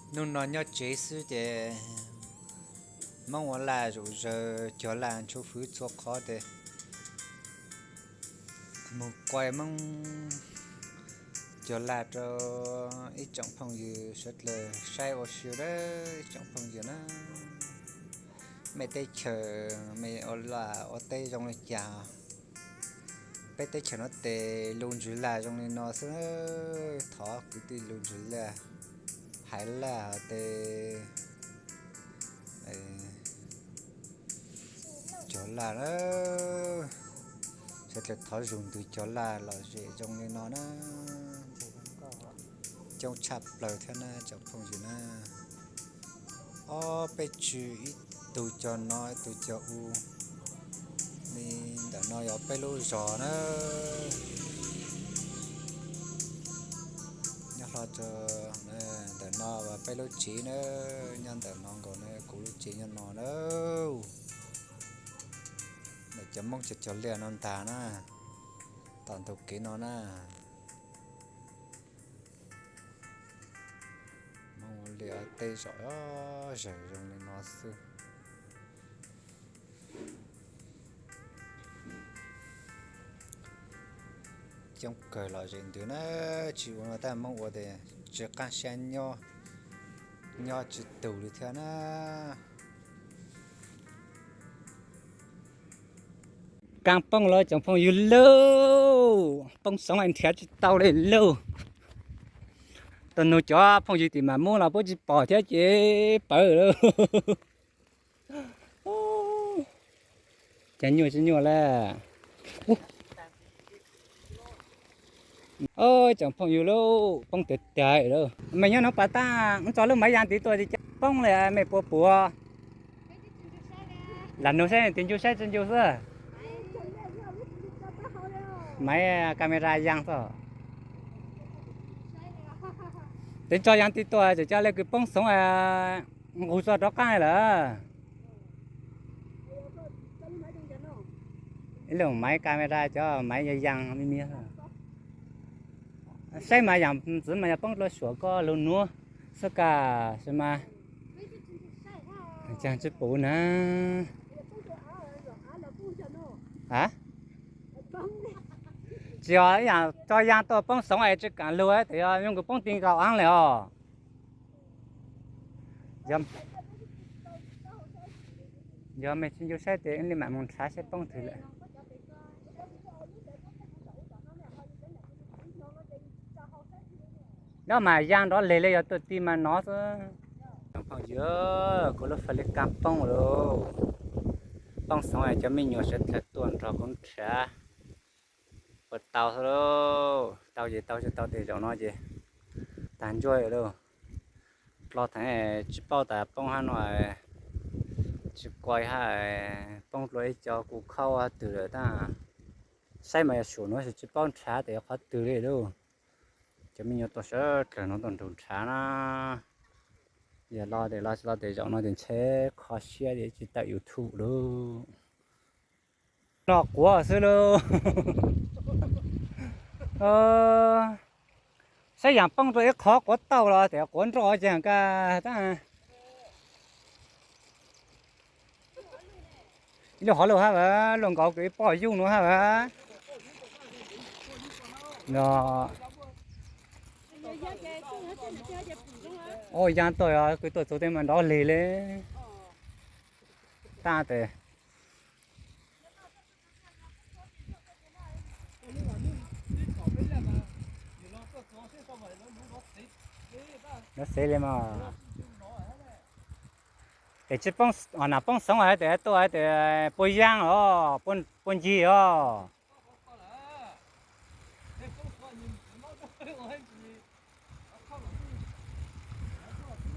Hnub no nyob tsev xwb ces Hmoob ua laj zaum zaws cog laj ntshuv fwv txhua qhov ces mus kuaj Hmoob cog laj rau ib tsoom phooj ywg sawv dlawg saib ua si na, ib tsoom phooj ywg na. Mej teb chaws mej ua laj ua teb zoo li cas? Peb teb chaws no tes lus ntsws laj zoo li no xwb. Thov kwv tij lus ntsws laj, hais laj tes cog laj na. Sawv dlawg thov zug ntws cog laj lom zem zoo li no na. Coob tshaj plaws thiab na tsoom phooj ywg na. Ob peb tsw, ib tug cog no ib tug cog u. Li ntawm no yog peb lub zos na. Nyob hlo rau ntawm no uas peb lub tsev na, nyob ntawm no nkaus na, kuv lub tsev nyob no na. Ntawm cov Hmoob cov cog liaj no ntag na, tom ntug kev no na. Hmoob ua liaj tej zom zawm zoo li no xwb. Coob kawg lom zem ntws na, tsis ua no tab Hmoob ua tes tsis qab siab nyob, nyob tsis tus li thiab na. Kaab poob lawm tsoom phooj ywg lauj, poob xoov es nrhiav tsis tau li lauj. Tus nug cov phooj ywg tim Mas Muab los puab tsis pom thiab ces pawv lawm. Cas nyuaj tsis nyuaj lawm. Tsoom phooj ywg lauj, poob tiag tiag lawm. Mej nyob Hoob Pas Tag, wb tso lub maiv yaas tid tuaj cas poob li, mej puas pum? Lam nug saib, tig ncu saib tsis ncu xwb. Maiv camera yaas xwb. Tes tso yaas tid tuaj tseem coj le kws poob xoov nqus txog rov qaab lawm. Ib lub maiv camera cov maiv yaas yaas me me. Saib mas yaam txwv mas yog poob dlua suam koj lug nuav xwb kag, mas caag tsis pum na. A, tsis yog ib yaam tso yaas tuaj poob xoov es tsis kaam lug, tes yog zoo kws poob ti nkaus aav le os. Yog mej tsis ncu saib tes wb le maam moog nrhav saib poob twg lawm. Nyob mas yaas nrov leg le, yog tuaj ti mas nov xwb. Phooj ywg, kuv lub fais li kaag poob lauj. Poob xoov es cov me nyuam sawv dlawg tuaj nrog kuv nrhav. Puas tau xwb lauj, tau ces tau, tsis tau tes zaum no ces taag ntsuab lauj. Dlua theem tsis paub tas poob hab no, tsis kuaj hab, poob dlua ib co kuv khaub hab twg lawm tab saib mas yog suam nuav tsis paub nrhav tes yog qhov twg li lauj. Cov me nyuam tuaj sawv dlawg no tuaj nrug nrhav na. Yog lo tes lo, tsis lo tes zaum no tes ntshe kho siab tes tsis tawm YouTube lauj. Noj quav xwb lauj. Saib yaam poob rua ib qhov quav tauj los tes quav nroj ces ka tab ib lub hov lauj hab, luaj nkaus kws ib pob yuj nuav hab. Ua yaas tuaj, kws tuaj txug tej mas nrov lig le. Tab tes nrov xev le mas. Tes tsis poob, nam poob xoov hais tes tuaj hais tes puas yaas os, puas ncig os.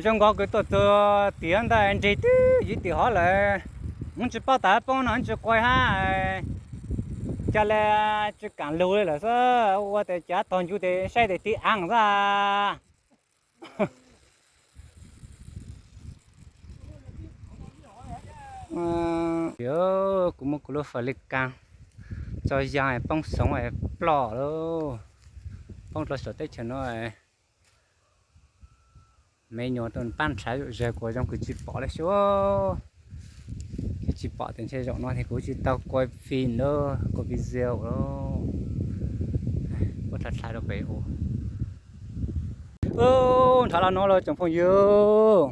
Zoo nkaus kws tuaj txug tim ntawd nrig twb yim tim hov lawm. Wb tsis paub tas poob no wb tsis quaj hab, ca le tsis kaam lug li lawm xwb. Ua tes cav tog ncu tes saib tes tig aav xwb. Kuv muab kuv lub fais li kaag tso yaas poob xoov ploj lauj. Poob dlua saum teb chaws no. Me nyuam tuaj pab nrhav zom zaws kuv zoo kws tsis pom lawm xwb. Tsis pom tias ntshe zaum no thiab kuv tsis tau kuaj fim lawm, kuaj video lawm. Kuaj thav thav rau pem ub. Nrhav los no los tsoom phooj ywg,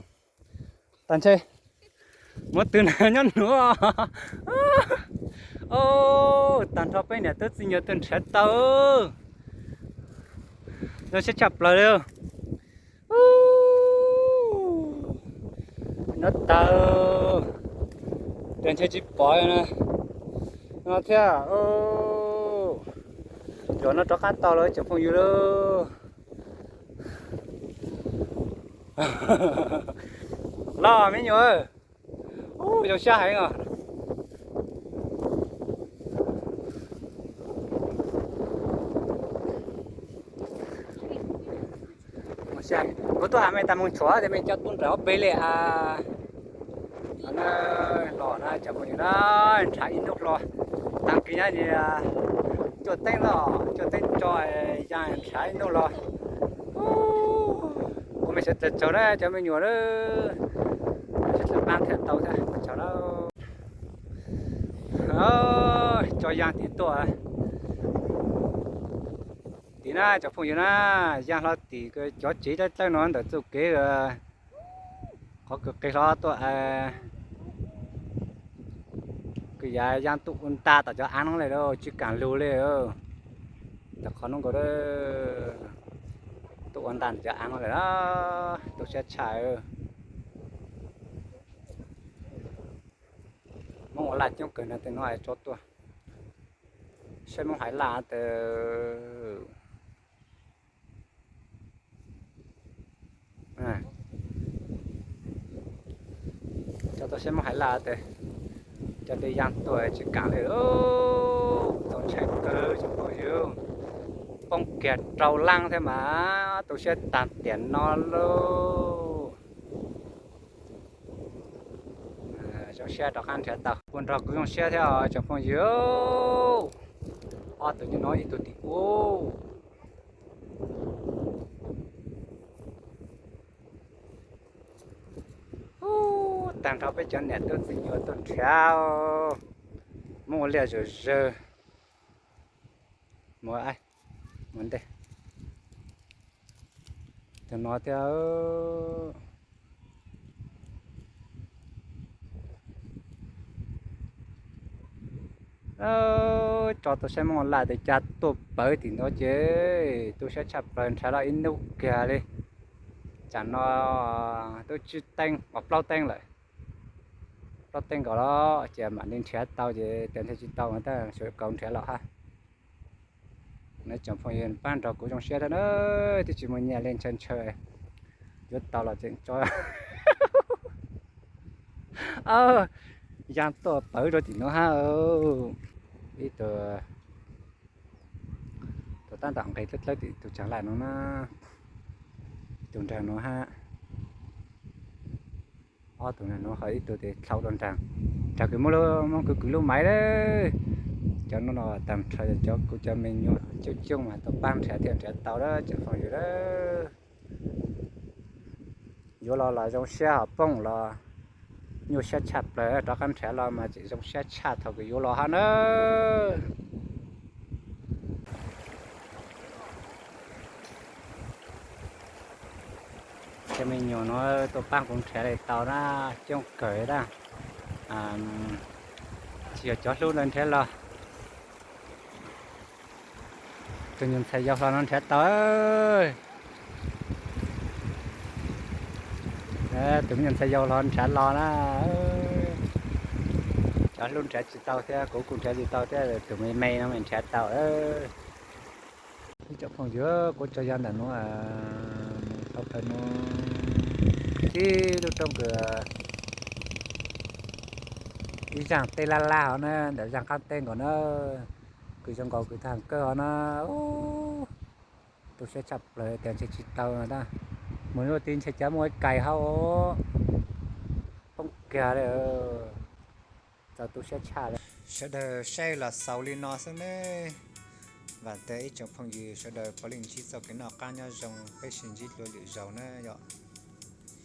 tag ntshe muab tw nrhav nyob nuav. Tag nrho peb niam tub txiv nyuam tuaj nrhav tau, zoo siab tshaj plaws li. Nyob tag, tias ntshe tsis pom no thiab. Zaum no rov qab tau los tsoom phooj ywg lauj. Los me nyuam, zoo siab heev os. Kuv tuaj has mej tas moog tshuav tes mej coj tuaj nrhav ob peb li as. Los na cov phooj ywg na, nrhav ib hnub hlo, tag kis nyob cuaj teeb los, cuaj teeb tso, yaaj nrhav ib hnub hlo. Ua mej sawv daws tsaug na cov me nyuam na, sawv daws pab nrhav tau thiab tsaug na. Tso yaaj tim tuaj. Tim na cov phooj ywg na, yaaj hlo tim cov tsev dawb dawb no ntawm txuj kev qhov kws qis hlo tuaj. Kws yav yaaj tuaj ua nta tom cov aav no li, tsis kaam lug li. Tom qhov no nkaus, tuaj ua nta tom cov aav no li, tu siab tshaj. Moob ua laj coob kawg no tej no tso tuaj saib Moob hais laj tes. Cov tuaj saib Moob hais laj tes, cov tej yaaj tuaj tsis kaam li. Txaus ntshai kawg cov phooj ywg, poob kiag rau laab thiab mas tu siab tag tiam no lauj. Zoo siab rov qab nrhiav tau, kuj nrog kuv zoo siab thiab os tsoom phooj ywg. Ob tug nyob no ib tug tim ub. Tag nrho peb cov niam tub txiv nyuam tuaj nrhiav, muab ua liaj zom zawg. Mus ntej, tus no thiab. Tso tuaj saib Moob laj tes cas tuaj pawv tim no ces tu siab tshaj plaws, nrhiav los ib hnub kiag li. Tsam no twb tsib teev, plaub teev lawm. Plaub teev nkaus los ces mam li nrhiav tau ces tias nrhiav tsis tau mas tab sis kauv nrhiav los hab. Nov tsoom phooj ywg pab nrog kuv zoo siab thiab na, twb tsis muaj nyiaj li ntshaw ntshaw, yuav tau los tseem tso. Yaaj tuaj pawv rau tim no hab. Ib tug, tus tab tom nqis dlawb dlawb tim tus tsav laj no na, ib tug nraag no hab. Ob tug no ho ib tug tes dlhau rau nraag, nraag kws muab lub, muab kws kws lub maiv lawm. Cov no no taag nrho cov kuv cov me nyuam coob coob mas tau pab nrhiav thiaj nrhiav tau lawm cov phooj ywg lawm. Yuav los los zoo siab, ho poob los nyuaj siab tshaj plaws, rov qab nrhiav los mas tseem zoo siab tshaj thaum kws yuav los hab na. Cov me nyuam no tuaj pab kuv nrhiav li tau na, coob kawg na. Tsis yog cov hlub lawv nrhiav los, tus me nyuam ntxhais yau hlo no nrhiav tau. Tus me nyuam ntxhais yau hlo nrhiav los na. Cov hlub nrhiav tsis tau thiab, kuv kuj nrhiav tsis tau thiab, tus me me no mas nrhiav tau. Ib tsoom phooj ywg, kuv tso yog ntawm nuav, tau plaws nuav, tib lub roob kws ib zaaj teb laj laj hov na, ntawm zaaj qaab teb nkaus na, kws zoo nkaus kws thaam kawg hov na. Tu siab tshaj plaws tias ntshe tsis tau na, mus lub tid ntshe cov muaj ib kais hauv, poob kiag li. Txaus tu siab tshaj li. Sawv daws saib los xaus li no xwb ne. Vaam tias ib tsoom phooj ywg sawv daws puav leej ntsib txoj kev noj qaab nyob zoo, peb sib ntsib dlua lwm zaus na yom.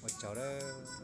Ua tsaug lawm.